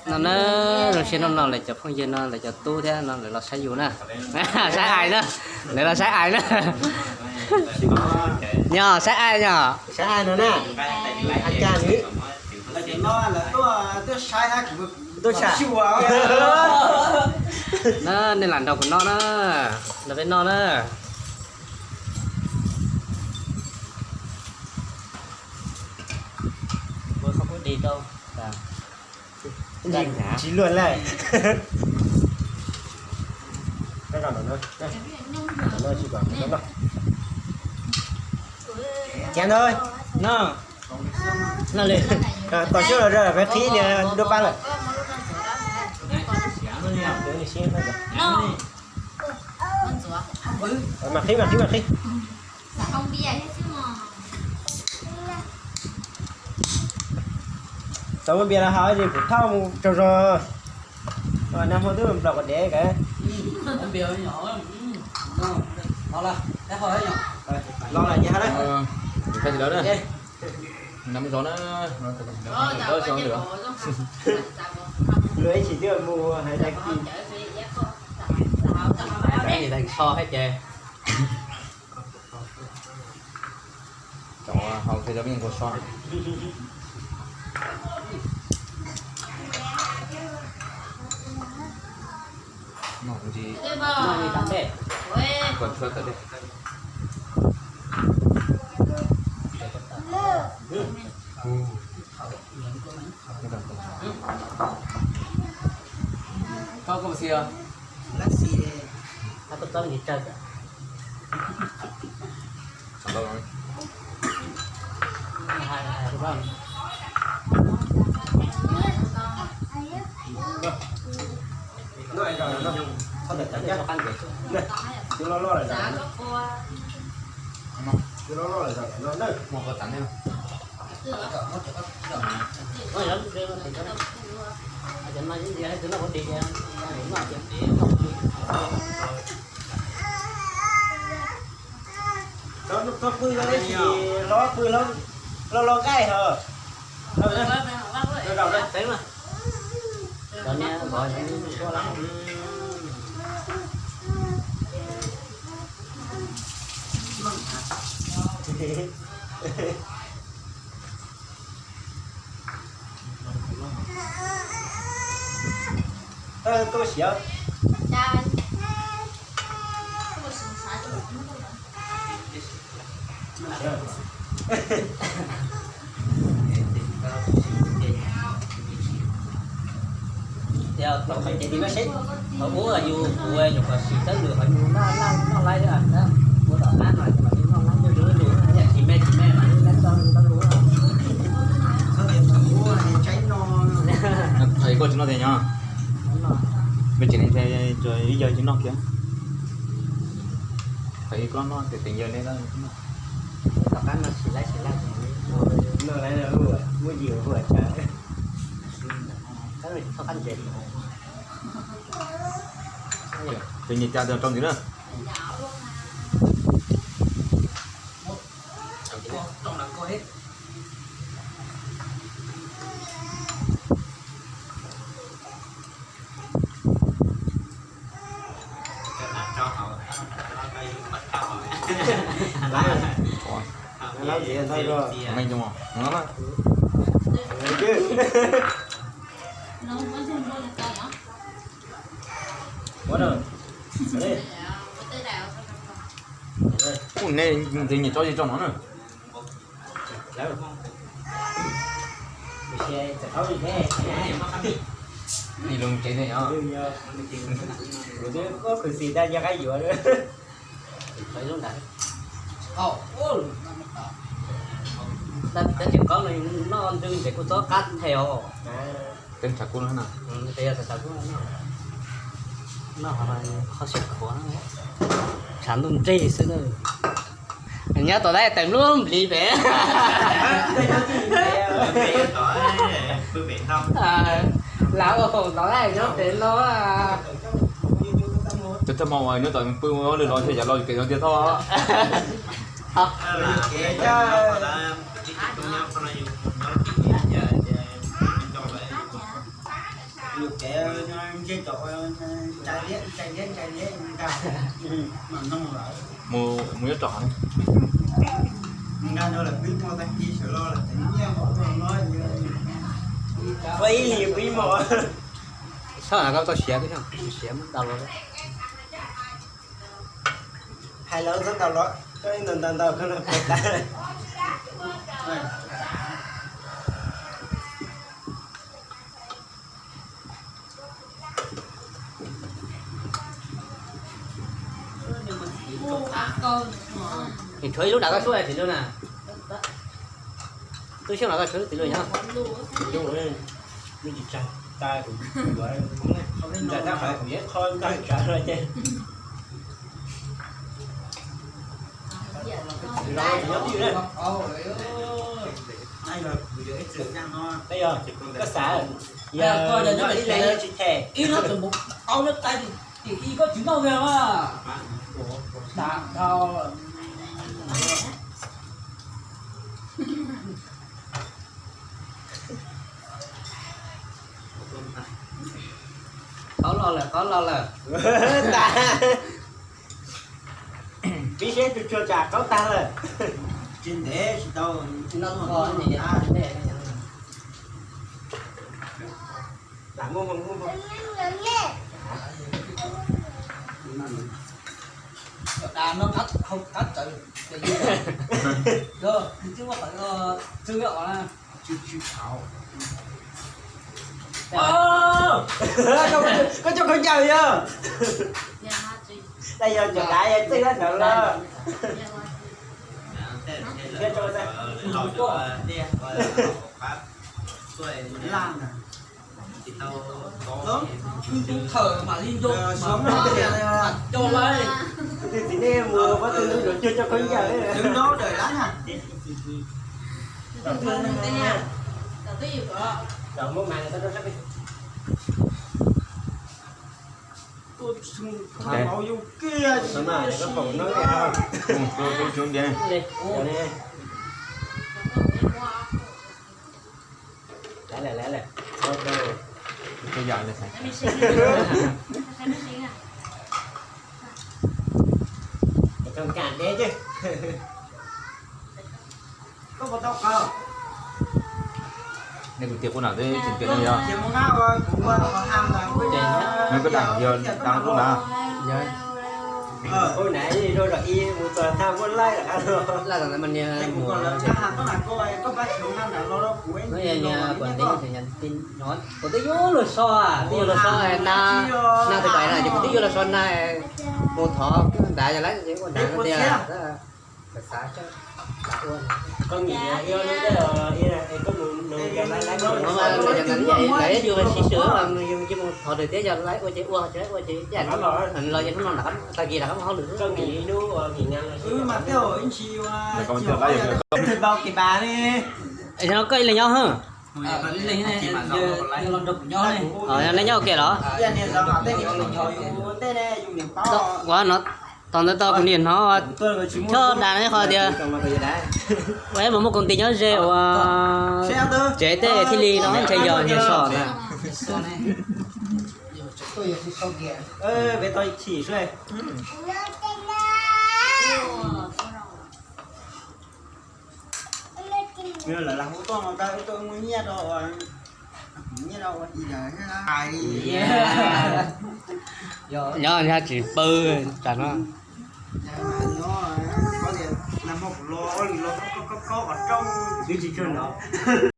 No na, zoo siab no no lawv cov phooj ywg no lawv cov tub thiab no lawv los saib yus na. Saib ais na, lawv los saib ais na. Nyo, saib ais nyo. Saib ais no na. Ais cas nws. Tuaj saib. Na, nej lam nrog kuv noj na, nrog peb noj na. Tsis luag lawm. Cov no, no li, tom xyuas los peb qhib niag duab pab lawm. Mam qhib, mam qhib, mam qhib. Xav muaj npias los haus, kuv thauj mus tsaug zog. Nag hmo twb nplaum kuv dev kawg. Los lawm ces ha. Luag ib tsis twb mus hais tag kis. Tag kis so thiab ces. Cov haus thiaj cov pheej nquag so. Noj ntsis kom tshuav tawm dej. Koj koj xi os. Txhob pw, txhob pw, hlob pw, hlob los nqaij hos. Tuaj siav. Yog tau qhov ces ti maj seb, qhov ub yus kuv nyuam qhuav sim tawb lwm qhov yus noj noj laib thiab, ua tom qab no ces yus noj laib noj lus, yam tsis me tsis me mas laib tau tau lus. Koj tsis noj tiag nyob, me tseem ib yawg tsis noj kiag. Thaum ub koj noj ces teem yawg ne. Tom qab no sim laib sim laib, noj laib muab yim hu tsav. Txhob qab ntses. Cov nyias cas rau ntxiv na. Ua ne, ntxeev nyias tsob ze tso no na. Ib lub tsev ne os. Kuv twb khuv xim tag nco qab yuav. Tab sis qaub no noj ntws ntses kuj txob qab nthe os. Teeb tshav kub no na. Noj qhov siab khuav, tshav ntuj ntseg xwb na. Nyob tom lawv teem lub nplis pem. Lam ua foom tom lawv nyob pem no. Cov thawj hmo uas nyob tom pw ua lwm los ntshe yav los kev no tiag thoj. Lus kev ntsej cov ua ntsai liab ntsai liab ntsai liab ntsai mas noj lawm. Mus mus yuav tsom ne. Nqa rau lawm pib muag tag kis sawv los lawm tev nyiaj npaum no no. Ua ib hlis pib mos. Sab no koj tau siav twb siav muab ntau los. Hais lawv txhob ntau los, koj ntau ntau ntau koj los pem tas. Tshuav ib lub nram koj suab tim lub na. Tub siab los koj suab tim lub nyob. Lub tsis tsag, tas kuv, kuv ntsa tab qhov kuv yeej qho ntsa tsav no ces. Los kuv nyob twj ywm na. Yog koj xav, yog ib leeg tsis them. Ib hnub tseem mus tau nyob tais tim ib koj tsis noj kiag mas. Dam dhau. Qhov los lawm, qhov los lawm. Pib seb tsuag tsuag tsam qaub tag lawm. Tsis ntev tsis tau. Lam muaj hmoo muaj hmoo. Cov dav no qab hau qab tawv. Yog nws twb muaj qhov no, twb os na. Koj coj khaub ncaws yog? Dab yog cov dav yog txij dab ntawd los. Tub tub thawm mam li nco, mas coj lawm. Twb txiv nej mus pob tw lub yuav cuag coj khaub ncaws. Nej kuv tias kuv nam twb tseem tias no yog. Nws koj dam yog dam kuv na. Kuv twb yuav luag so, twb yuav luag so na, na tus kais na ces kuv twb yuav luag so na, mus thov nrad yog lawv ua nrad tiag. Lawv yog sib sw, yus cia mus thov nws thiab yog lawv ua ces ua, ua ces los ces hnub no tag kis rov qab mus hauj lwm. Koj ib leeg nyob. Nej nyob ua ke los? Ua no, thaum ntawd tau kuv niam hnov chob das no qhov tias ua ib mus muaj koom tis nyob ze ua tsev tej thiaj li no ntshe yog niag so ntag. Lawv lam hu tuaj no tab tuaj muaj nyiaj rau, nyiaj rau ua tis hais. Nyob nyob tsis pw tas no. Nyob, nyob, kuv los, los, los, los, los, los, los, los, los, los,